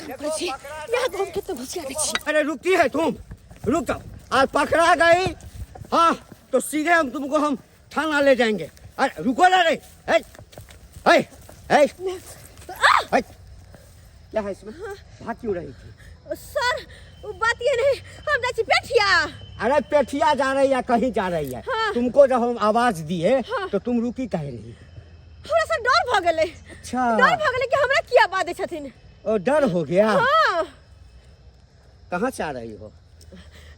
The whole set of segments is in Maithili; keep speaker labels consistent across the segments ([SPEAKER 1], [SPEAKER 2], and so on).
[SPEAKER 1] काम करै छी इएह गहुम खेत में घुसिया दै छी।
[SPEAKER 2] अरे रुकती है तुम, रुक जाओ। आज पकड़ा गई हाँ तो सीधे हम तुमको हम थाना ले जाएंगे। अरे रुको ना रे, ए, ए, ए, ए, क्या है इसमें? भाग क्यों रही थी?
[SPEAKER 1] सर वो बात ये नहीं, हम जाइ छी पेठिया।
[SPEAKER 2] अरे पेठिया जा रही है, कहीं जा रही है?
[SPEAKER 1] हाँ।
[SPEAKER 2] तुमको जब हम आवाज दिए
[SPEAKER 1] हाँ।
[SPEAKER 2] तो तुम रुकी काहे नहीं?
[SPEAKER 1] थोड़ा सा डर भ गेलै।
[SPEAKER 2] अच्छा।
[SPEAKER 1] डर भ गेलै कि हमरा किया बात दै छथिन।
[SPEAKER 2] ओ डर हो गया।
[SPEAKER 1] हाँ।
[SPEAKER 2] कहाँ से आ रही हो?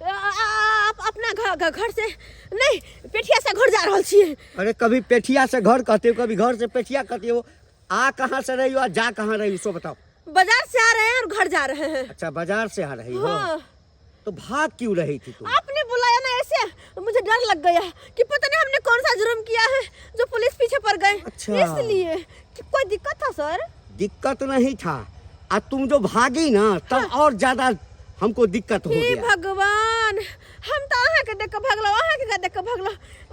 [SPEAKER 1] आप अपना घर घर से नहीं, पेठिया से घर जा रहल छी।
[SPEAKER 2] अरे कभी पेठिया से घर कहते हो, कभी घर से पेठिया कहते हो। आ कहाँ से रही हो और जा कहाँ रही हो सो बताओ।
[SPEAKER 1] बाजार से आ रहे हैं और घर जा रहे हैं।
[SPEAKER 2] अच्छा बाजार से आ रही हो।
[SPEAKER 1] हाँ।
[SPEAKER 2] तो भाग क्यों रही थी तुम?
[SPEAKER 1] आपने बुलाया ना ऐसे, मुझे डर लग गया कि पता नहीं हमने कौन सा जुर्म किया है जो पुलिस पीछे पड़ गए।
[SPEAKER 2] अच्छा।
[SPEAKER 1] इसलिए कि कोई दिक्कत था सर?
[SPEAKER 2] दिक्कत नहीं था, आ तुम जो भागी ना तब
[SPEAKER 1] हाँ।
[SPEAKER 2] और ज्यादा हमको दिक्कत हो
[SPEAKER 1] हे
[SPEAKER 2] गया।
[SPEAKER 1] भगवान, हम तो अहाँ के देख के भगलो, अहाँ के देख के भगलो।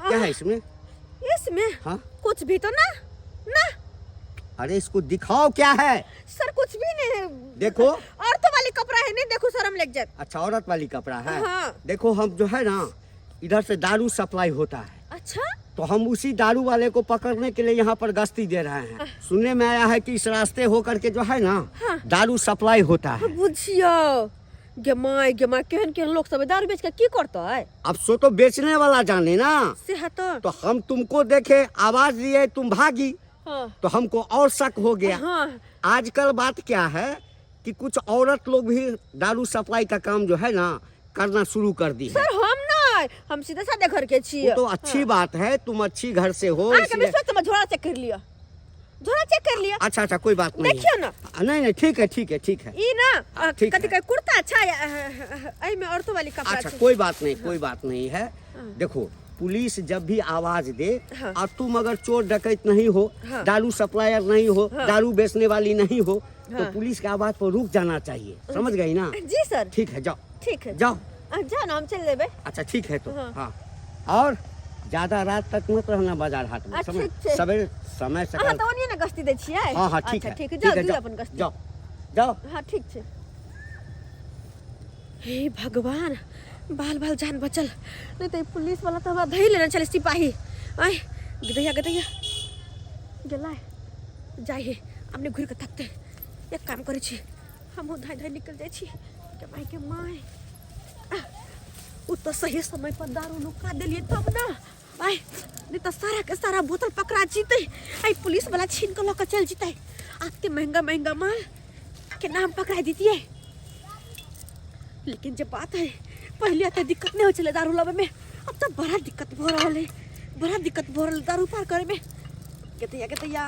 [SPEAKER 2] क्या है इसमें?
[SPEAKER 1] इसमें?
[SPEAKER 2] हाँ?
[SPEAKER 1] कुछ भी तो ना ना।
[SPEAKER 2] अरे इसको दिखाओ क्या है।
[SPEAKER 1] सर कुछ भी नहीं है।
[SPEAKER 2] देखो।
[SPEAKER 1] औरतों वाली कपड़ा है नहीं, देखो सर हम ले जाए।
[SPEAKER 2] अच्छा औरत वाली कपड़ा है।
[SPEAKER 1] हाँ।
[SPEAKER 2] देखो हम जो है ना इधर से दारू सप्लाई होता है।
[SPEAKER 1] अच्छा।
[SPEAKER 2] तो हम उसी दारू वाले को पकड़ने के लिए यहाँ पर गश्ती दे रहे हैं। सुनने में आया है कि इस रास्ते होकर के जो है ना
[SPEAKER 1] हाँ।
[SPEAKER 2] दारू सप्लाई होता है।
[SPEAKER 1] बुझियो गे my गे my, केहन केहन लोग सब दारू बेच के की करतै?
[SPEAKER 2] अब सो तो बेचने वाला जाने ना।
[SPEAKER 1] से है तो।
[SPEAKER 2] तो हम तुमको देखे आवाज दिए तुम भागी।
[SPEAKER 1] हाँ।
[SPEAKER 2] तो हमको और शक हो गया।
[SPEAKER 1] हाँ।
[SPEAKER 2] आजकल बात क्या है कि कुछ औरत लोग भी दारू सप्लाई का काम जो है ना करना शुरू कर दी है।
[SPEAKER 1] सर हम नहीं, हम सीधे साधे घर के छियै।
[SPEAKER 2] वो तो अच्छी
[SPEAKER 1] हाँ।
[SPEAKER 2] बात है, तुम अच्छी घर से हो,
[SPEAKER 1] अहाँके
[SPEAKER 2] इसलिए
[SPEAKER 1] विश्वास तो झोला चेक कर लिया, झोला चेक कर लिया।
[SPEAKER 2] अच्छा अच्छा कोई बात नहीं।
[SPEAKER 1] देखियो ना।
[SPEAKER 2] नहीं नहीं ठीक है ठीक है ठीक है।
[SPEAKER 1] ई ना,
[SPEAKER 2] ठीक
[SPEAKER 1] कथी
[SPEAKER 2] है।
[SPEAKER 1] कहे कुर्ता अच्छा है, एहि में औरतों वाली कपड़ा
[SPEAKER 2] अच्छा
[SPEAKER 1] छै।
[SPEAKER 2] कोई बात नहीं, कोई बात नहीं है।
[SPEAKER 1] हाँ।
[SPEAKER 2] देखो पुलिस जब भी आवाज दे
[SPEAKER 1] हाँ।
[SPEAKER 2] और तुम अगर चोर डकैत नहीं हो,
[SPEAKER 1] हाँ।
[SPEAKER 2] दारू सप्लायर नहीं हो,
[SPEAKER 1] हाँ।
[SPEAKER 2] दारू बेचने वाली नहीं हो, तो
[SPEAKER 1] हाँ।
[SPEAKER 2] पुलिस के आवाज पर रुक जाना चाहिए, समझ गई ना?
[SPEAKER 1] जी सर।
[SPEAKER 2] ठीक है जाओ।
[SPEAKER 1] ठीक है
[SPEAKER 2] जाओ।
[SPEAKER 1] जाओ ना, हम चल देबै।
[SPEAKER 2] अच्छा ठीक है तो
[SPEAKER 1] हाँ।
[SPEAKER 2] हाँ। और ज्यादा रात तक मत रहना बाजार हाट में,
[SPEAKER 1] ठीक
[SPEAKER 2] समय
[SPEAKER 1] छै।
[SPEAKER 2] सवेरे समय से
[SPEAKER 1] अहाँ
[SPEAKER 2] कल-
[SPEAKER 1] तऽ ओनिये ने गश्ती दै छियै?
[SPEAKER 2] हाँ हाँ ठीक
[SPEAKER 1] अच्छा,
[SPEAKER 2] है
[SPEAKER 1] ठीक है,
[SPEAKER 2] ठीक
[SPEAKER 1] जाओ,
[SPEAKER 2] है,
[SPEAKER 1] दियौ
[SPEAKER 2] जाओ,
[SPEAKER 1] अपन गश्ती।
[SPEAKER 2] जाओ जाओ।
[SPEAKER 1] हाँ ठीक छै। हे भगवान, बाल बाल जान बचल, नहीं तो पुलिस वाला तो हमरा धरि लेने छलै सिपाही। आय गदैया गदैया गेलै जाइ हे, अपने घुरि के तकते। एक काम करै छी, हमहूँ धाइ धाइ निकल जाइ छी। के माय के my, ओ तऽ सही समय पर दारू नुका देलियै तब ना। आय नहीं तऽ सारा के सारा बोतल पकड़ा जीतै, आई पुलिस वाला छीन के लऽ के चलि जीतै। आते महंगा महंगा माल के नाम पकड़ा दितियै। लेकिन जे बात है, पहले एते दिक्कत नहीं होइ छलै दारू लाबै में, अब तऽ बड़ा दिक्कत भऽ रहल है, बड़ा दिक्कत भऽ रहल है दारू पार करे में। गेतैया गेतैया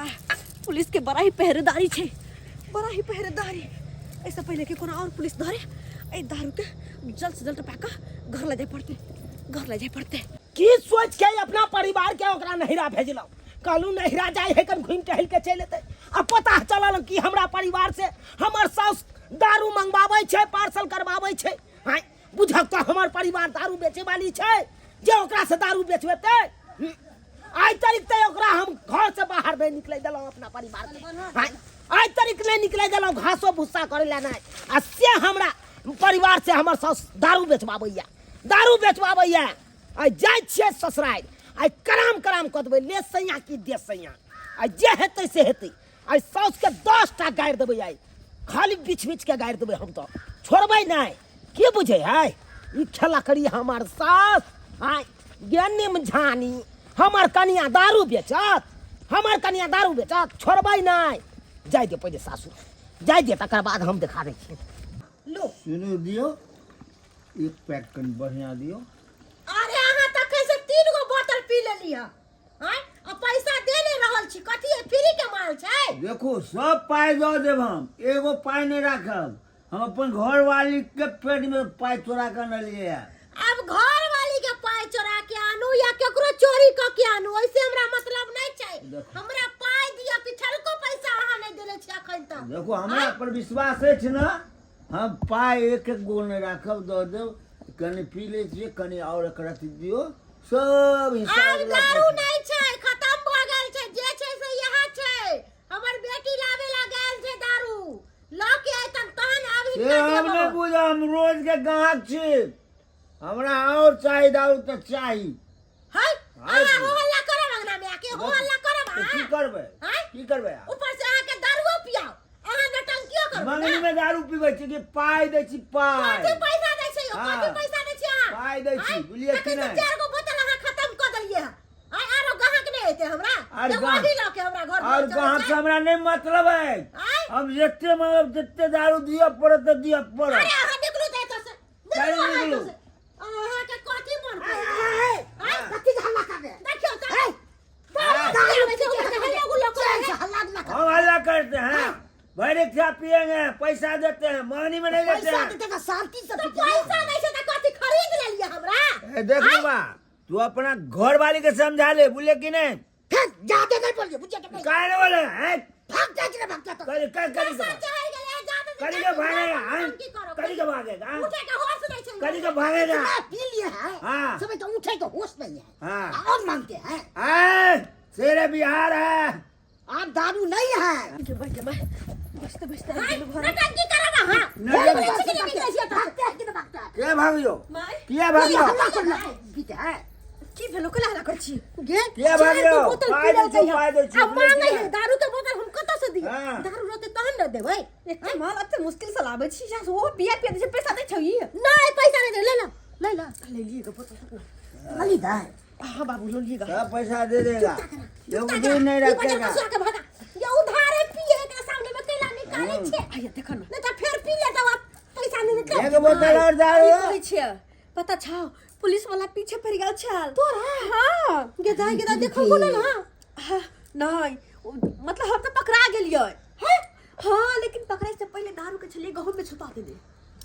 [SPEAKER 1] पुलिस के बड़ा ही पहरेदारी छै, बड़ा ही पहरेदारी। एहिसँ पहिले कि कोनो और पुलिस धरे, एहि दारू के जल्द से जल्द टपा कऽ घर लऽ जाय पड़तै, घर लऽ जाय पड़तै।
[SPEAKER 3] की सोच के अपना परिवार के ओकरा नहिरा भेजलहुँ, कहलहुँ नहिरा जाइ है कन घुमि टहल के चलि एतै। आ पता चलल कि हमरा परिवार से हमर साउस दारू मंगवाबै छै, पार्सल करवाबै छै। आँय बुझक तऽ हमर परिवार दारू बेचे वाली छै जे ओकरा से दारू बेचबेतै। आइ तारीख तऽ ओकरा हम घर से बाहर नहि निकलै देलहुँ अपना परिवार के। आँय आइ तारीख नहि निकलै देलहुँ घासो भुस्सा करै लए नहि। आ से हमरा परिवार से हमर साउस दारू बेचबाबैया, दारू बेचबाबैया। आइ जाइ छियै ससुरारि, आइ कराम कराम कऽ देबै, ले सैया की दे सैया, आइ जे हेतै से हेतै। आइ साउसके 10टा गारि देबै, आइ खाली बीछ बीछ के गारि देबै, हम तऽ छोड़बै नहि। की बुझै है ई खेला करी हमर सास? आइ गेनिम झानी हमर कनिया दारू बेचत, हमर कनिया दारू बेचत, छोड़बै नहि। जाय दे पहिले सासुर जाय दे, तकर बाद हम देखा दै छियै।
[SPEAKER 4] लो
[SPEAKER 5] सुनू दियौ एक पैक कनि बढ़िया दियौ।
[SPEAKER 4] अरे अहाँ तऽ अखन से 3 गो बोतल पी लेली हँ, आँय? आ पैसा दे नहि रहल छी, कथी है, फ्री के माल छै?
[SPEAKER 5] देखू सब पाइ दऽ देब हम, एगो पाइ नहि राखब हम। अपन घरवाली के पेट में पाइ चोरा के अनलियै हँ।
[SPEAKER 4] अब घरवाली के पाइ चोरा के आनू या केकरो चोरी कऽ के आनू, ओइसे हमरा मतलब नहि छै।
[SPEAKER 5] देखू।
[SPEAKER 4] हमरा पाइ दिअ, पिछलको पैसा अहाँ नहि देने छी अखन तक।
[SPEAKER 5] देखू हमरा पर विश्वास अछि ने, हम पाइ एक एक गो नहि राखब, दऽ देब। कनि पी लै छियै, कनि आओर एक रत्ती दियौ, सब हिसाब
[SPEAKER 4] आब
[SPEAKER 5] लऽ
[SPEAKER 4] दारू
[SPEAKER 5] कऽ।
[SPEAKER 4] नहि छै, खत्म भऽ गेल छै, जे छै से इएह छै। हमर बेटी लाबे ला गेल छै दारू, लऽ के अयतन तहन
[SPEAKER 5] हम
[SPEAKER 4] देब
[SPEAKER 5] नहि बुझब, हम रोज के गाहक छी, हमरा और चाही दारू तऽ चाही।
[SPEAKER 4] है अहाँ हो हल्ला करब अंगना में आके, हो हल्ला करब
[SPEAKER 5] तऽ की
[SPEAKER 4] अहाँ।
[SPEAKER 5] करबै?
[SPEAKER 4] आँय?
[SPEAKER 5] की करबै आब?
[SPEAKER 4] ऊपर से अहाँ के दारुओ पियाओ, अहाँ नौटंकियो करब।
[SPEAKER 5] मंगनी में दारू पीबै छी कि पाइ दै छी? पाइ।
[SPEAKER 4] कथी पैसा दै छै यौ?
[SPEAKER 5] हाँ।
[SPEAKER 4] कथी पैसा दै छी अहाँ?
[SPEAKER 5] पाइ दै छी,
[SPEAKER 4] आँय?
[SPEAKER 5] बुझलियै कि
[SPEAKER 4] तखन तऽ
[SPEAKER 5] नहि?
[SPEAKER 4] चारि गो बोतल अहाँ खतम कऽ देलियै हँ। आँय, आरो गाहक नहि एतै हमरा?
[SPEAKER 5] आर
[SPEAKER 4] एगो
[SPEAKER 5] गाहक-
[SPEAKER 4] अहीं लऽ के हमरा घर
[SPEAKER 5] और
[SPEAKER 4] पर चलै
[SPEAKER 5] गाहक
[SPEAKER 4] छै।
[SPEAKER 5] से हमरा नहि मतलब है।
[SPEAKER 4] आँय?
[SPEAKER 5] हम जते मांगब जते दारू दिअ पड़त तऽ दिअ पड़त।
[SPEAKER 4] अरे अहाँ निकलू तऽ एतऽ से,
[SPEAKER 5] काहे
[SPEAKER 4] निकलू अहाँ
[SPEAKER 5] निकलू?
[SPEAKER 4] एतऽ से। अहाँके कथी मन पड़ै? आँय?
[SPEAKER 3] कथी के हल्ला कर रहे?
[SPEAKER 4] देखियौ तऽ, दारू पियाबै छै, ऊपर से हल्लो गुल्लो करै है।
[SPEAKER 3] हल्ला ना कर।
[SPEAKER 5] हम हल्ला करते हैं? भरि रिक्शा पियेंगे, पैसा देते हैं, मंगनी में नहीं देते
[SPEAKER 3] पैसा
[SPEAKER 5] हैं।
[SPEAKER 3] देते तो शांति से
[SPEAKER 4] तऽ
[SPEAKER 3] पीते।
[SPEAKER 4] पैसा नहि छै तऽ कथी खरीद लेलियै हमरा?
[SPEAKER 5] ए, देख लो बा, तू अपना घर वाली के समझा ले, बोले कि नहीं?
[SPEAKER 3] फिर ज्यादा नहीं बोलिए, बुझे तो नहीं।
[SPEAKER 5] काहे नहीं बोले हैं?
[SPEAKER 3] भाग जाए कि नहीं भाग जाता?
[SPEAKER 5] करी करी करी
[SPEAKER 4] पैसा
[SPEAKER 5] के
[SPEAKER 4] चढ़ि गेलै, जादे से
[SPEAKER 5] करी के
[SPEAKER 4] जादे
[SPEAKER 5] भागेगा, हैं?
[SPEAKER 4] की करो?
[SPEAKER 5] करी के भागेगा, हैं?
[SPEAKER 4] उठे के होश नहीं छै।
[SPEAKER 5] करी के भागेगा।
[SPEAKER 3] इतना पी लिए है।
[SPEAKER 5] हाँ।
[SPEAKER 3] समय तो उठे के होश नहीं है।
[SPEAKER 5] हाँ।
[SPEAKER 3] और मांगते हैं।
[SPEAKER 5] ऐ, शेरे बिहार है।
[SPEAKER 3] आप दारू नहीं है।
[SPEAKER 1] गे भाई, गे भाई, बचते बचते आबि गेलहुँ घर।
[SPEAKER 4] नौटंकी करब अहाँ?
[SPEAKER 5] नहीं,
[SPEAKER 4] बोलै छी कि नहि निकलै छी एतऽ?
[SPEAKER 3] भागते हैं कि नहीं भागते हैं?
[SPEAKER 5] के भागियो?
[SPEAKER 1] माय।
[SPEAKER 5] किया भागियो?
[SPEAKER 3] हल्ला करना पीते हैं।
[SPEAKER 1] की भेलो, केला हल्ला करै छी?
[SPEAKER 4] गे,
[SPEAKER 5] किया
[SPEAKER 4] चारि
[SPEAKER 5] भागियो?
[SPEAKER 4] गो बोतल
[SPEAKER 5] पाइ
[SPEAKER 4] पी
[SPEAKER 5] दै छियौ,
[SPEAKER 4] लेलकै हँ।
[SPEAKER 5] पाइ दै छियौ,
[SPEAKER 4] आ मांगै
[SPEAKER 5] बुझलियै?
[SPEAKER 4] है दारू के बोतल, हम कतऽ से दियै?
[SPEAKER 5] हाँ।
[SPEAKER 4] दारू रहतै तहन ने देबै।
[SPEAKER 1] एते माल एते मुश्किल से लाबै छी, या ओहो बिया पिया दै छै, पैसा दै छौ ई?
[SPEAKER 4] नहि, पैसा नहि दे, ले ला, ले ला।
[SPEAKER 1] ले लिए ग बोतल।
[SPEAKER 3] अली दाई।
[SPEAKER 1] हाँ बाबू, लो लिए ग।
[SPEAKER 5] सब पैसा दे देगा, एगो
[SPEAKER 4] चुपता
[SPEAKER 5] भी
[SPEAKER 4] करा,
[SPEAKER 5] नहीं
[SPEAKER 4] ई बोतल
[SPEAKER 5] रखेगा।
[SPEAKER 4] कसुआ के भगा। ये उधारे पिए एकरा सामने में कैला निकालै छियै?
[SPEAKER 1] आइया देख न।
[SPEAKER 4] नहि तऽ फेर पी लेतौ आ पैसा नहि देतौ।
[SPEAKER 5] एक बोतल और दारू।
[SPEAKER 1] की कहै छियै, पता छौ, पुलिस वाला पीछे पड़ि गेल छल
[SPEAKER 4] तोरा?
[SPEAKER 1] हाँ।
[SPEAKER 4] गे दाइ, गे दाइ, देखो बोलल। हाँ
[SPEAKER 1] हाँ, नहि, मतलब हम तऽ पकड़ा गेलियै।
[SPEAKER 4] हैं?
[SPEAKER 1] हाँ, लेकिन पकड़ै से पहिले दारू के छलियै गहूम में छुपा देने।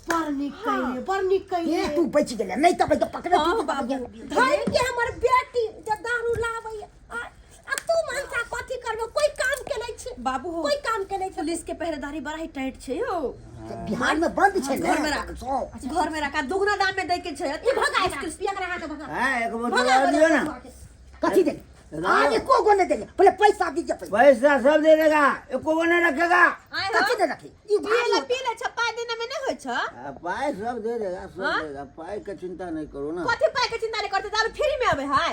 [SPEAKER 4] बड़ नीक कैले, बड़ नीक कैले।
[SPEAKER 3] ये तू बच गेले, नहीं तो भाई पकड़े
[SPEAKER 1] हाँ,
[SPEAKER 3] तू।
[SPEAKER 1] बाबू।
[SPEAKER 4] धन के हमर बेटी जे दारू लाबै आ आ तू मनसा कथी करबो? कोई काम के नहीं छै।
[SPEAKER 1] बाबू हो।
[SPEAKER 4] कोई काम के नहीं छै।
[SPEAKER 1] पुलिस के पहरेदारी बड़ा ही टाइट छै यौ।
[SPEAKER 3] बिहार में बंद छै
[SPEAKER 1] घर
[SPEAKER 3] ने
[SPEAKER 1] में राख।
[SPEAKER 3] सब।
[SPEAKER 1] घर में राख आ दुगना दाम में दै के छै।
[SPEAKER 4] ई भगा एकरा, एकरा हाथ भगा।
[SPEAKER 5] हाँ, एक बोतल
[SPEAKER 4] भगा
[SPEAKER 5] और दियो ना।
[SPEAKER 3] कथी दे? आज एको गो नहीं देंगे, पहले पैसा दीजिए, पैसा।
[SPEAKER 5] पैसा सब दे देगा, एको गो नहीं रखेगा।
[SPEAKER 1] आय हो।
[SPEAKER 3] कथी दे रखी ई
[SPEAKER 1] पिए
[SPEAKER 3] भारी
[SPEAKER 1] ला
[SPEAKER 3] होता।
[SPEAKER 1] पिए ला छप्पा देना में नहीं होइ छ।
[SPEAKER 5] आ, पाई सब दे देगा, सब
[SPEAKER 1] हाँ?
[SPEAKER 5] देगा, पाई के चिंता नहीं करो ना।
[SPEAKER 1] कथी पाई के चिंता नहीं करते? दारू फ्री में आवे है।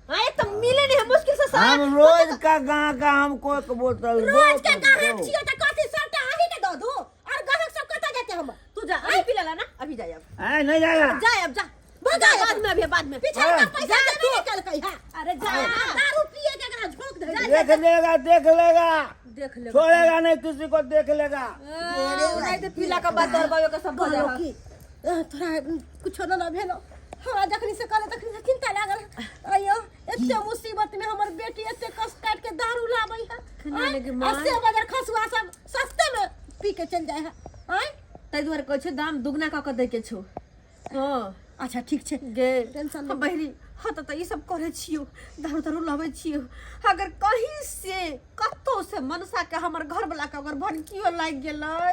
[SPEAKER 1] हाँ, एक तो मिले नहीं है मुश्किल से सारा।
[SPEAKER 5] हम रोज का गाँव का, हमको एक बोतल दो
[SPEAKER 4] रोज के
[SPEAKER 5] तो
[SPEAKER 4] गाहक
[SPEAKER 5] दो।
[SPEAKER 4] छियै तऽ कथी सबटा अहीं के दऽ दू? और गाहक सब कतऽ जेतै हमर?
[SPEAKER 1] तू जा, अभी पी लेला ना, अभी जा अब।
[SPEAKER 5] ऐ, नहीं जाएगा।
[SPEAKER 1] जा अब, जा
[SPEAKER 4] भगा।
[SPEAKER 1] बाद में, अभी बाद में।
[SPEAKER 4] पीछा
[SPEAKER 5] हाँ।
[SPEAKER 4] का पैसा देबे नहि केलकै है।
[SPEAKER 1] अरे जा।
[SPEAKER 4] दारू पिए के एकरा झोंक दे।
[SPEAKER 5] देख लेगा, देख लेगा।
[SPEAKER 1] देख ले।
[SPEAKER 5] छोड़ेगा नहीं किसी को, देख लेगा।
[SPEAKER 1] नहीं तो पीला के बाद दरबावे के सब भऽ
[SPEAKER 4] कहलहुँ
[SPEAKER 1] जाए।
[SPEAKER 4] कि तोरा कुछो न भेलो? हमरा जखनी से कहले तखनी से चिंता लागल। अयो, एते मुसीबत में हमर बेटी एते कष्ट काट के दारू लाबै है।
[SPEAKER 1] खना
[SPEAKER 4] आँय?
[SPEAKER 1] लगे
[SPEAKER 4] आ
[SPEAKER 1] माय।
[SPEAKER 4] से बजर खसुआ सब सस्ते में पी के चल जाए है। आँय?
[SPEAKER 1] ताहि दुआरे कहै छै दाम दुगना कऽ के दै के छौ। हाँ।
[SPEAKER 4] अच्छा, ठीक छै।
[SPEAKER 1] गे
[SPEAKER 4] टेंशन नहि।
[SPEAKER 1] बहिनी, हाँ तऽ ई सब करै छियौ, दारू तारू लबै छियौ, अगर कहीं से कतौ से मनसा के हमर घर वाला के अगर भनकियो लागि गेलै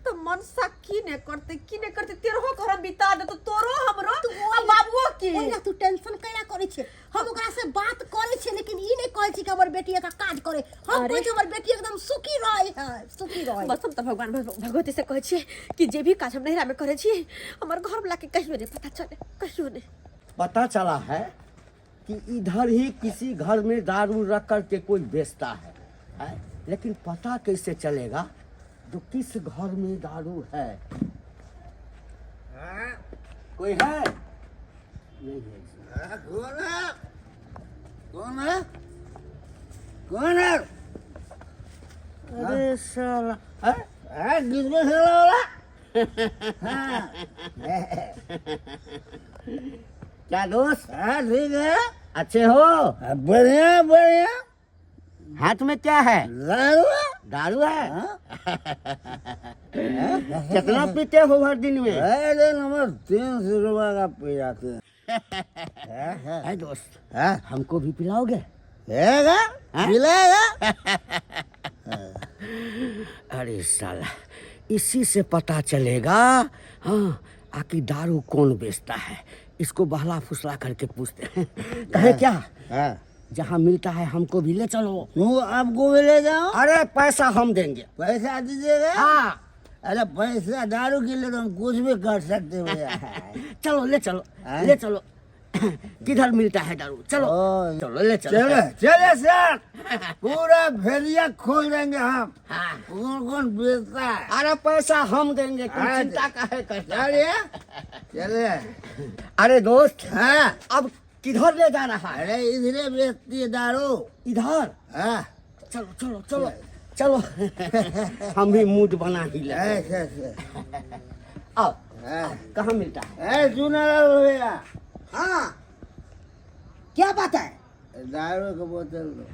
[SPEAKER 1] तऽ मनसा की ने करतै, की ने करतै, तेरहो घर हम बिता देतौ, तोरो, हमरो आ बाबुओ के।
[SPEAKER 4] ओहिना तू टेंशन कैला करै छै? हम ओकरा से बात करै छियै, लेकिन ई नहि कहै छी कि हमर बेटी एतऽ काज करे। हम
[SPEAKER 1] अरे।
[SPEAKER 4] कहै छी हमर बेटी एकदम सुखी रहै है, सुखी रहै।
[SPEAKER 1] बस हम तऽ भगवान भगवती से कहै छियै कि जे भी काज हम नैहरा में करै छियै, हमर घर वाला के कहियो नहि पता चले, कहियो नहि।
[SPEAKER 2] पता चला है कि इधर ही किसी घर में दारू रख करके कोई बेचता है, है? लेकिन पता कैसे चलेगा जो किस घर में दारू है? कोई है नहीं है इसमें।
[SPEAKER 5] हाँ, कौन है? कौन है? कौन है?
[SPEAKER 2] अरे साला, है?
[SPEAKER 5] हाँ, किसको साला वाला? हाँ।
[SPEAKER 2] क्या दोस्त?
[SPEAKER 5] हाँ, ठीक है।
[SPEAKER 2] अच्छे हो?
[SPEAKER 5] हाँ, बढ़िया बढ़िया।
[SPEAKER 2] हाथ में क्या है?
[SPEAKER 5] दारू।
[SPEAKER 2] दारू है?
[SPEAKER 5] हाँ?
[SPEAKER 2] कितना पीते हो हर दिन में?
[SPEAKER 5] अरे नंबर 300 रुपया का पी जाते हैं।
[SPEAKER 2] है दोस्त?
[SPEAKER 5] हाँ?
[SPEAKER 2] हमको भी पिलाओगे?
[SPEAKER 5] रहेगा।
[SPEAKER 2] हाँ?
[SPEAKER 5] पिलाएगा।
[SPEAKER 2] अरे साला, इसी से पता चलेगा हाँ आखिर दारू कौन बेचता है। इसको बहला फुसला करके पूछते हैं। कहे क्या?
[SPEAKER 5] हाँ।
[SPEAKER 2] जहाँ मिलता है हमको भी ले चलो।
[SPEAKER 5] तू आपको भी ले जाओ।
[SPEAKER 2] अरे पैसा हम देंगे।
[SPEAKER 5] पैसा दीजिएगा?
[SPEAKER 2] हाँ।
[SPEAKER 5] अरे पैसा दारू के लिए तो हम कुछ भी कर सकते हैं भैया।
[SPEAKER 2] चलो ले चलो।
[SPEAKER 5] हैं?
[SPEAKER 2] ले चलो, किधर मिलता है दारू, चलो।
[SPEAKER 5] ओ,
[SPEAKER 2] चलो ले चलो।
[SPEAKER 5] चले चले सर, पूरा भेड़िया खोल देंगे हम।
[SPEAKER 2] हाँ।
[SPEAKER 5] कौन कौन बेचता है।
[SPEAKER 2] अरे पैसा हम देंगे, तुम
[SPEAKER 5] हाँ।
[SPEAKER 2] चिंता काहे करता है?
[SPEAKER 5] चलिए चले।
[SPEAKER 2] अरे दोस्त,
[SPEAKER 5] हाँ।
[SPEAKER 2] अब किधर ले जा रहा है?
[SPEAKER 5] अरे इधरे बेचती है दारू।
[SPEAKER 2] इधर?
[SPEAKER 5] हाँ।
[SPEAKER 2] चलो चलो चलो चलो, हम भी मूड बना ही ले।
[SPEAKER 5] ऐसे ऐसे।
[SPEAKER 2] आओ।
[SPEAKER 5] हाँ।
[SPEAKER 2] कहाँ मिलता है?
[SPEAKER 5] ए चुनालाल भैया।
[SPEAKER 3] हाँ, क्या बात है?
[SPEAKER 5] दारू का बोतल दो।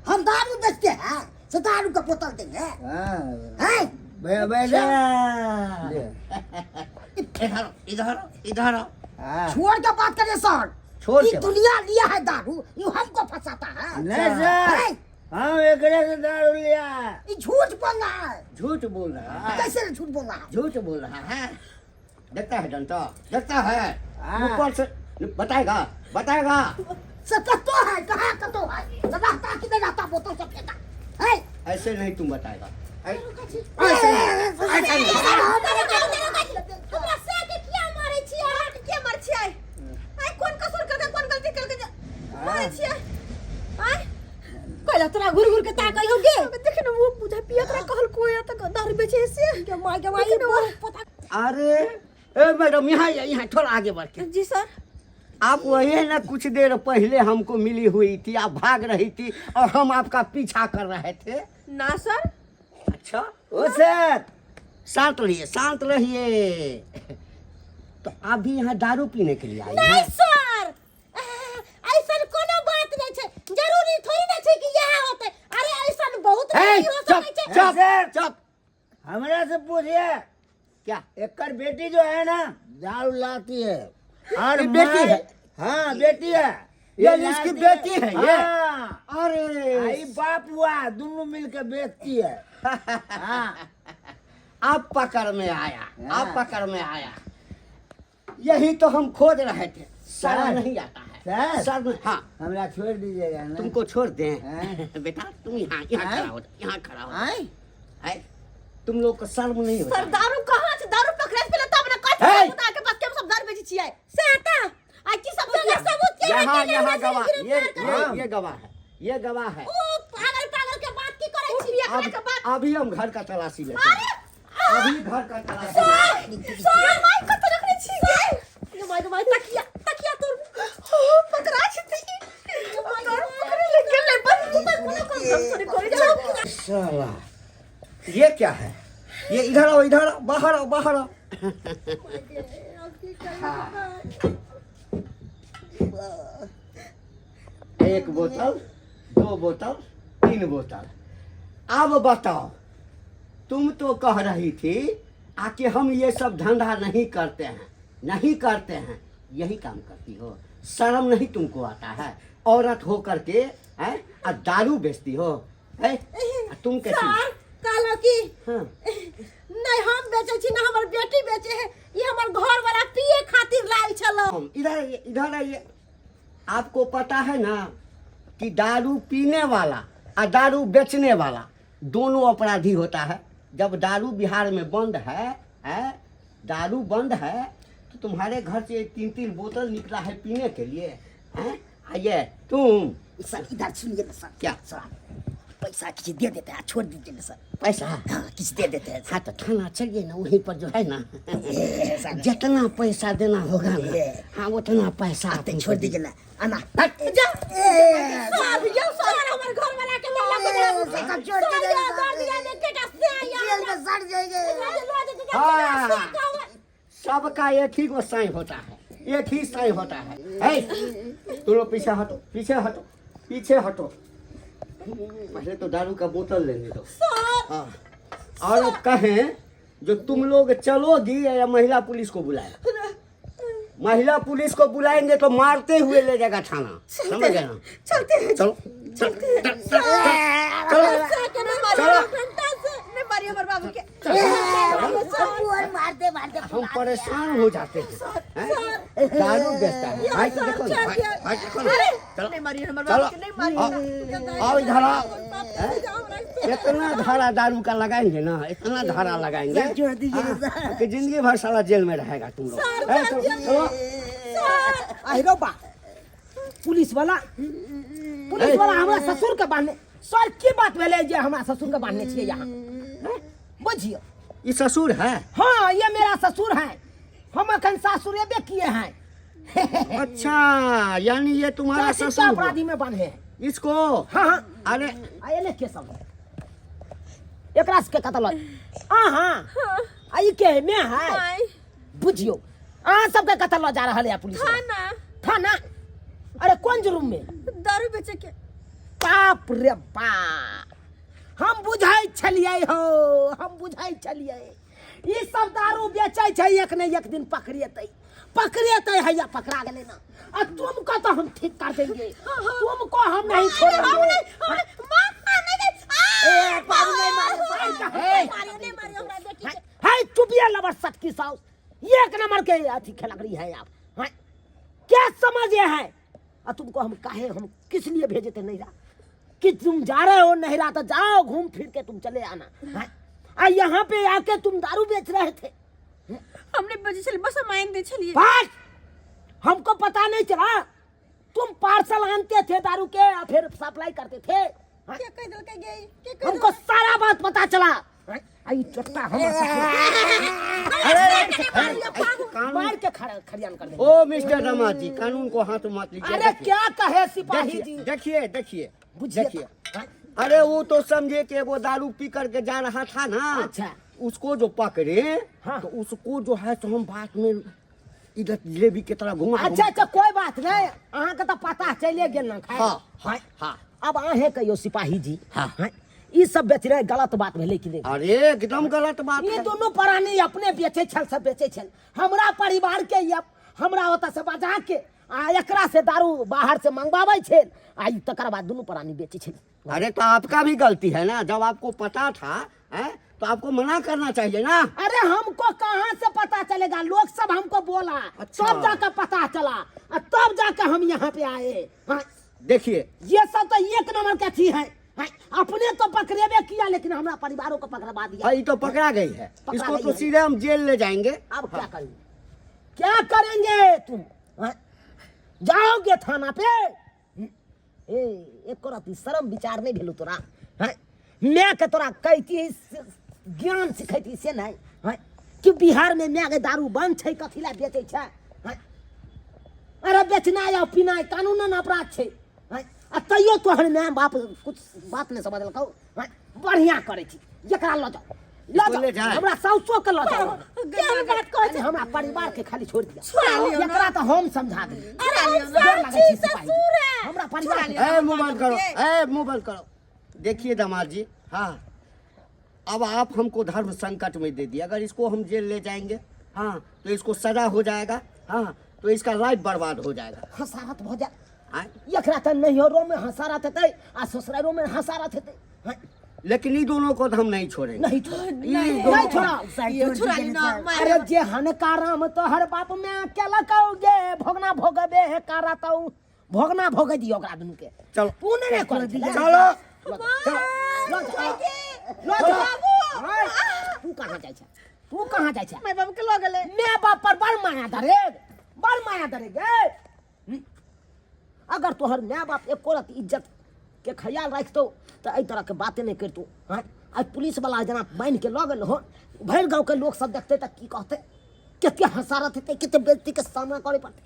[SPEAKER 3] हम दारू बेचते हैं तो दारू का बोतल देंगे?
[SPEAKER 5] हाँ।
[SPEAKER 3] हैं?
[SPEAKER 5] भैया बैठे। ले।
[SPEAKER 2] इधर आओ, इधर आओ, इधर आओ।
[SPEAKER 5] हाँ।
[SPEAKER 3] छोड़ के बात करिए सर।
[SPEAKER 2] छोड़
[SPEAKER 3] ये
[SPEAKER 2] के बात।
[SPEAKER 3] दुनिया लिया है दारू, ये हमको फंसाता है।
[SPEAKER 5] नहीं सर,
[SPEAKER 3] हैं?
[SPEAKER 5] हम एकरे से दारू लिया है।
[SPEAKER 3] ये झूठ बोल रहा है।
[SPEAKER 2] झूठ बोल रहा है।
[SPEAKER 3] कैसे झूठ बोल रहा है?
[SPEAKER 2] झूठ बोल रहा है। देखता है जनता, देखता है।
[SPEAKER 5] हाँ।
[SPEAKER 2] ऊपर से बताएगा, बताएगा।
[SPEAKER 3] सर कतो है, कहाँ कतो है? रहता कि नहीं रहता बोतल सब फेंका है।
[SPEAKER 2] ऐसे नहीं तुम बताएगा।
[SPEAKER 3] ऐसे
[SPEAKER 2] ऐसे नहीं।
[SPEAKER 4] हमरा से के किया मारै छियै अहाँ? के किया मारै छियै? आइ कोन कसूर करके, कोन गलती करके जे मारै छियै आइ?
[SPEAKER 1] कैला तोरा घुर घुर के ताकै हो गे? देख न, वो बुझा पिया तोरा कहल कोई त दारू बेचे से।
[SPEAKER 4] के माय के माय, बहुत पता।
[SPEAKER 2] अरे ए मैडम, यहाँ आइए, यहाँ थोड़ा आगे बढ़ के।
[SPEAKER 1] जी सर।
[SPEAKER 2] आप वही है ना, कुछ देर पहले हमको मिली हुई थी, आप भाग रही थी और हम आपका पीछा कर रहे थे।
[SPEAKER 1] ना सर।
[SPEAKER 2] अच्छा ओ सर, शांत रहिए, शांत रहिए। तो आप भी यहाँ दारू पीने के लिए आए
[SPEAKER 4] नहीं
[SPEAKER 2] हैं?
[SPEAKER 4] सर, ऐसन कोनो बात नहीं छै, जरूरी थोड़ी ना छै कि यह होते। अरे ऐसन बहुत
[SPEAKER 2] ए,
[SPEAKER 4] नहीं हो
[SPEAKER 2] चुप
[SPEAKER 4] सकै छै।
[SPEAKER 2] चुप
[SPEAKER 5] सर।
[SPEAKER 2] चुप।
[SPEAKER 5] हमरा से पूछिए।
[SPEAKER 2] क्या?
[SPEAKER 5] एकर बेटी जो है ना, दारू लाती है और
[SPEAKER 2] ये बेटी
[SPEAKER 5] मार-
[SPEAKER 2] है?
[SPEAKER 5] हाँ बेटी है।
[SPEAKER 2] ये
[SPEAKER 5] लाती
[SPEAKER 2] इसकी बेटी है, ये?
[SPEAKER 5] हाँ।
[SPEAKER 2] अरे
[SPEAKER 5] आई बाप हुआ, दोनों मिलकर बेचती है। हाँ।
[SPEAKER 2] आप पकड़ में आया।
[SPEAKER 5] हाँ।
[SPEAKER 2] आप पकड़ में आया, यही तो हम खोज रहे थे। Sir
[SPEAKER 5] sir.
[SPEAKER 2] नहीं आता है।
[SPEAKER 5] सर।
[SPEAKER 2] सर नहीं- हाँ।
[SPEAKER 5] हमरा छोड़ दीजिएगा ना।
[SPEAKER 2] तुमको छोड़ दें?
[SPEAKER 5] हाँ।
[SPEAKER 2] बेटा तुम यहाँ यहाँ
[SPEAKER 5] हाँ?
[SPEAKER 2] खड़ा हो जाओ, यहाँ खड़ा हो जाओ।
[SPEAKER 5] आए?
[SPEAKER 2] है? तुम लोग को शर्म नहीं होता
[SPEAKER 4] सर
[SPEAKER 2] है?
[SPEAKER 4] दारू कहाँ छै? दारू पकड़े से पहिले तब ने कथी
[SPEAKER 2] हे!
[SPEAKER 4] सबूत अहाँके पास के हम सब दारू बेचै छियै से आता आ की सब सबूत के
[SPEAKER 2] यहाँ
[SPEAKER 4] के
[SPEAKER 2] यहाँ
[SPEAKER 4] हमरा
[SPEAKER 2] गवाह
[SPEAKER 4] से
[SPEAKER 2] ये
[SPEAKER 4] गिरफ्तार करू?
[SPEAKER 2] ये गवाह है, ये गवाह है।
[SPEAKER 4] ओ पागल पागल के बात की करै छी?
[SPEAKER 2] अब
[SPEAKER 4] एकरा के बात।
[SPEAKER 2] अभी हम घर का तलाशी लेते हैं, अभी घर का तलाशी लेते हैं।
[SPEAKER 4] सर सर, my कत रखने छी गे? ये my my, तकिया तकिया तोर ओ पकड़ा छै त तोर पकड़े ले गेलै। बस तू पर कोनो काम सुनी करे जाओ।
[SPEAKER 2] साला ये क्या है? ये इधर आओ, इधर आओ, बाहर आओ, बाहर आओ। एक बोतल, दो बोतल, तीन बोतल। अब बताओ, तुम तो कह रही थी आके हम ये सब धंधा नहीं करते हैं, नहीं करते हैं, यही काम करती हो। शर्म नहीं तुमको आता है? औरत हो करके हैं और दारू बेचती हो है? आ तुम कैसी?
[SPEAKER 4] सर कहलो कि
[SPEAKER 2] हाँ।
[SPEAKER 4] नहीं हम बेचै छी ना हमर बेटी बेचे है, ई हमर घर वाला पिए खातिर लायल छलो।
[SPEAKER 2] हम इधर आइए, इधर आइए। आपको पता है ना कि दारू पीने वाला और दारू बेचने वाला दोनों अपराधी होता है। जब दारू बिहार में बंद है, दारू बंद है तो तुम्हारे घर से तीन तीन बोतल निकला है पीने के लिए, हैं? आइए तुम।
[SPEAKER 3] सर इधर सुनिए ना सर।
[SPEAKER 2] क्या?
[SPEAKER 3] सर पैसा किसी दे देते हैं, छोड़ दीजिए ना सर।
[SPEAKER 2] पैसा?
[SPEAKER 3] हाँ, किसी दे देते हैं।
[SPEAKER 2] हाँ तो थाना चलिए ना, वहीं पर जो है ना
[SPEAKER 3] सर।
[SPEAKER 2] जितना पैसा देना होगा ना, हाँ उतना पैसा
[SPEAKER 3] आते
[SPEAKER 2] आप
[SPEAKER 3] छोड़
[SPEAKER 2] हमको
[SPEAKER 3] दीजिए ना आना।
[SPEAKER 4] जा सर, यौ सर, हमर घर वाला के लल्ला को
[SPEAKER 3] सब छोड़
[SPEAKER 4] सर
[SPEAKER 3] दीजिए
[SPEAKER 4] यौ
[SPEAKER 3] सर।
[SPEAKER 4] दर दिया ने केटा से आया
[SPEAKER 3] जेल में सड़ जाएंगे।
[SPEAKER 2] हाँ। सबका एक ही गो साई होता है, एक ही साई होता है। है तुम लोग पीछे हटो, पीछे हटो, पीछे हटो। पहले तो दारू का बोतल लेने दो। हाँ, और अब कहें जो तुम लोग चलोगी या महिला पुलिस को बुलाए? महिला पुलिस को बुलाएंगे तो मारते हुए ले जाएगा थाना, समझ गए ना?
[SPEAKER 4] चलते हैं।
[SPEAKER 2] चलो चल चल चल चलो। चलो।
[SPEAKER 4] नहीं मारिए हमर बाबू के।
[SPEAKER 3] मारते मारते
[SPEAKER 2] हम परेशान हो जाते हैं, हैं? दारू बेचता है भाई तो देखो ना, भाई भाई देखो ना। चलो
[SPEAKER 1] नहीं मारिए हमर
[SPEAKER 2] चलो
[SPEAKER 1] बाबू के, नहीं मारिए।
[SPEAKER 2] आओ, आओ इधर आओ। हैं? इतना धारा दारू का लगाएंगे ना, इतना धारा लगाएंगे,
[SPEAKER 5] सर, छोड़ दीजिए
[SPEAKER 2] हाँ,
[SPEAKER 5] सर।
[SPEAKER 2] कि जिंदगी भर साला जेल में रहेगा तुम लोग। ए, चलो, चलो।
[SPEAKER 3] अरे बा, पुलिस वाला, पुलिस वाला हमरा ससुर के बांधने। सर, की बात भेलै जे हमरा ससुर के बांधने छियै यहाँ? हैं? बुझियो।
[SPEAKER 2] ई ससुर है?
[SPEAKER 3] हाँ, ये मेरा ससुर है। हम अखन सासुर किए हैं।
[SPEAKER 2] अच्छा, यानी ये तुम्हारा
[SPEAKER 3] चाची
[SPEAKER 2] ससुर
[SPEAKER 3] का
[SPEAKER 2] हुआ।
[SPEAKER 3] अपराधी में बांधे हैं
[SPEAKER 2] इसको?
[SPEAKER 3] हाँ।
[SPEAKER 2] अरे
[SPEAKER 3] आये ने के सब एकरा से के कतल आ? हाँ, आ ई के है में है।
[SPEAKER 1] माय।
[SPEAKER 3] बुझियो, अहाँ सबके कतल लऽ जा रहल है पुलिस वाला।
[SPEAKER 1] थाना।
[SPEAKER 3] थाना? अरे, कोन जुर्म में?
[SPEAKER 1] दारू बेचे के।
[SPEAKER 3] बाप रे बाप, हम बुझै छलियै हो, हम बुझै छलियै ई सब दारू बेचै छै, एक ने एक दिन पकड़ेतै, पकड़ेतै। हैया पकड़ा गेलै ना। आ तुमको तो हम ठीक कर देंगे, तुमको हम नहीं छोड़ेंगे। ए, बाबू, नहीं मारो,
[SPEAKER 1] नहीं मारियो हमरा बेटी के।
[SPEAKER 3] है चुपिया लबर सटकी साउस, एक नंबर के अथी खेलगड़ी है आप। हैं? क्या समझे हैं? आ तुमको हम काहे, हम किस लिए भेजे थे नैहरा? कि तुम जा रहे हो नैहरा तो जाओ, घूम फिर के तुम चले आना। हैं? आ यहाँ पे आके तुम दारू बेच रहे थे।
[SPEAKER 1] हमने बेचे छलिए, बस हम आइन दे छलिए।
[SPEAKER 3] बस हमको पता नहीं चला, तुम पार्सल आनते थे दारू के और फिर सप्लाई करते थे। हैं?
[SPEAKER 4] के कह देलकै गे? के कह?
[SPEAKER 3] हमको सारा बात पता चला। हैं? आई चोट्टा हम
[SPEAKER 2] कानून
[SPEAKER 3] मार के खड़ियान कर देंगे।
[SPEAKER 2] ओ मिस्टर रमा जी, कानून को हाथ मत लीजिए।
[SPEAKER 3] अरे,
[SPEAKER 2] देखिए,
[SPEAKER 3] क्या कहे सिपाही
[SPEAKER 2] देखिए
[SPEAKER 3] जी?
[SPEAKER 2] देखिए, देखिए।
[SPEAKER 3] बुझिए।
[SPEAKER 2] देखिए।
[SPEAKER 3] हैं?
[SPEAKER 2] अरे, वो तो समझे कि वो दारू पी करके जा रहा था ना।
[SPEAKER 3] अच्छा।
[SPEAKER 2] उसको जो पकड़े, तो उसको जो है तो हम बात में इधर जलेबी के तरह घुमा
[SPEAKER 3] अच्छा अच्छा, कोई बात नहीं, अहाँके तऽ पता चलिए गेल ना। खैर।
[SPEAKER 2] हाँ।
[SPEAKER 3] अब अहें कहियो सिपाही जी।
[SPEAKER 2] हाँ।
[SPEAKER 3] ई सब बेचनाइ गलत बात भेलै कि नहि?
[SPEAKER 2] अरे, एकदम गलत बात
[SPEAKER 3] ई
[SPEAKER 2] है।
[SPEAKER 3] दुनू प्राणी अपने बेचै छल, सब बेचै छल। हमरा परिवार के ई हमरा ओतऽ से बजा के आ एकरा से दारू बाहर से मंगवाबै छल आ ई तकर बाद दुनू प्राणी बेचै छल।
[SPEAKER 2] अरे, तो आपका भी गलती है ना। जब आपको पता था है, तो आपको मना करना चाहिए ना।
[SPEAKER 3] अरे, हमको कहाँ से पता चलेगा? लोग सब हमको बोला। तब जाकर पता चला आ तब जाकर हम यहाँ पे आए। हाँ।
[SPEAKER 2] देखिए।
[SPEAKER 3] ये सब तो एक नंबर के अथी है। हाँ, अपने तो पकड़ेबे किया, लेकिन हमरा परिवारों को पकड़वा दिया।
[SPEAKER 2] हाँ, ये तो पकड़ा गई है।
[SPEAKER 3] पकड़ा
[SPEAKER 2] इसको
[SPEAKER 3] गई
[SPEAKER 2] तो
[SPEAKER 3] है।
[SPEAKER 2] सीधे हम जेल ले जाएंगे।
[SPEAKER 3] अब क्या करेंगे, क्या करेंगे तुम? हाँ? जाओगे थाना पे? ए, एक रति शर्म विचार नहीं भेलो तोरा? हैं? मैं के तोरा कहती, ज्ञान सिखैती से नहीं? हैं? कि बिहार में my के दारू बंद छै, कथी ला बेचै छै? हैं? अरे, बेचनाइ आ पीनाइ कानूनन अपराध छै। हैं? आ तैयो तोहर my बाप कुछ बात नहीं समझलकौ। हैं? बढ़िया करै छी, एकरा लऽ जाओ, लऽ
[SPEAKER 2] इसको ले
[SPEAKER 3] जाओ।
[SPEAKER 2] जाए।
[SPEAKER 3] हमरा साउसो के लऽ जाओ।
[SPEAKER 4] केहन बात कहै
[SPEAKER 3] अरे, हमरा परिवार के खाली छोड़ दिया।
[SPEAKER 1] छोड़ा लियौ ना।
[SPEAKER 3] एकरा तो हम समझा देली।
[SPEAKER 4] अरे, हम
[SPEAKER 3] डर
[SPEAKER 4] सब
[SPEAKER 3] लागै छै
[SPEAKER 4] छी
[SPEAKER 3] सिपाही।
[SPEAKER 4] ससुर है।
[SPEAKER 3] हमरा परिवार के
[SPEAKER 2] ए, मुंह बंद करो, ए, मुंह बंद करो। देखिए दामाद जी, हाँ, अब आप हमको धर्म संकट में दे दिया। अगर इसको हम जेल ले जाएंगे, हाँ, तो इसको सजा हो जाएगा, हाँ, तो इसका लाइफ बर्बाद हो जाएगा।
[SPEAKER 3] हसारत भऽ जाए।
[SPEAKER 2] हाँ?
[SPEAKER 3] एकरा तऽ नैहरो में हसारत हेतै आ ससुरारो में हसारत हेतै। हाँ?
[SPEAKER 2] लेकिन ये दोनों को तो हम नहीं छोड़ेंगे।
[SPEAKER 3] नहीं छोड़ा।
[SPEAKER 2] ये दोनों
[SPEAKER 3] नहीं छोड़ा।
[SPEAKER 4] यो छुड़ा लियौ ना। माय।
[SPEAKER 3] अरे, जे हनका राम तोहर बाप में केलकौ गे, भोगना भोगबे हे करतौ। भोगना भोगै दियौ ओकरा दुनू के।
[SPEAKER 2] चलो।
[SPEAKER 3] पुण्य नहि करै छलै।
[SPEAKER 2] चलो।
[SPEAKER 3] चलो, लऽ जाओ, लऽ जाओ। हाय, तू कहाँ जाइ छै? तू कहाँ जाइ छै?
[SPEAKER 4] My बाप के लऽ गेलै।
[SPEAKER 3] My बाप पर बड़ माया धरे, बड़ माया धरे गे। अगर तोहर my बाप एको रति इज्जत के ख्याल राखतौ तऽ एहि तरहके बाते नहि करितौ। हँ, आइ पुलिस वाला जेना बान्हि के लऽ गेल हो, भरि गाँवके लोक सब देखतै तऽ की कहतै? कते हसारत हेतै, कते बेइज्जतीके सामना करे पड़तै।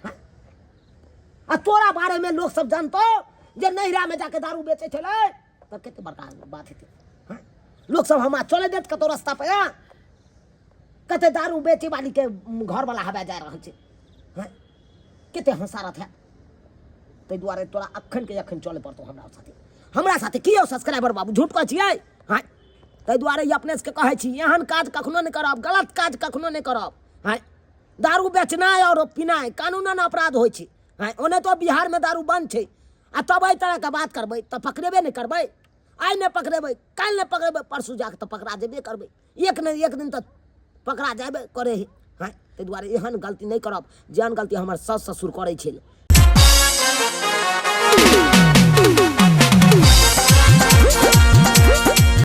[SPEAKER 3] हँ? आ तोरा बारेमे लोक सब जानतौ जे नैहरामे जाके दारू बेचै छलै, तऽ कते बड़का बात हेतै। हँ? लोक सब हमरा चले देत कतौ रास्ता पे? हँ? कते दारू बेचे वाली के घर वाला हवा जा रहल छै। हँ? कते हसारत है। ताहि दुआरे तोरा अखन के अखन चले पड़तौ हमरा साथे, हमरा साथे। की यौ सब्सक्राइबर बाबू, झूठ कहै छियै? हँ, ताहि दुआरे ई अपने सबके कहै छी, एहन काज कखनो नहि करब, गलत काज कखनो नहि करब। हँ, दारू बेचनाइ आओर पीनाइ कानूनन अपराध होइ छै। हँ, ओना तऽ बिहारमे दारू बंद छै आ तब एहि तरहके बात करबै तऽ पकड़ेबे नहि करबै? आइ नहि पकड़ेबै, काल्हि नहि पकड़ेबै, परसू जाके तऽ पकड़ा जेबे करबै। एक ने एक दिन तऽ पकड़ा जेबे करे है। हँ, ताहि दुआरे एहन गलती नहि करब जेहन गलती हमर सास ससुर करै छल।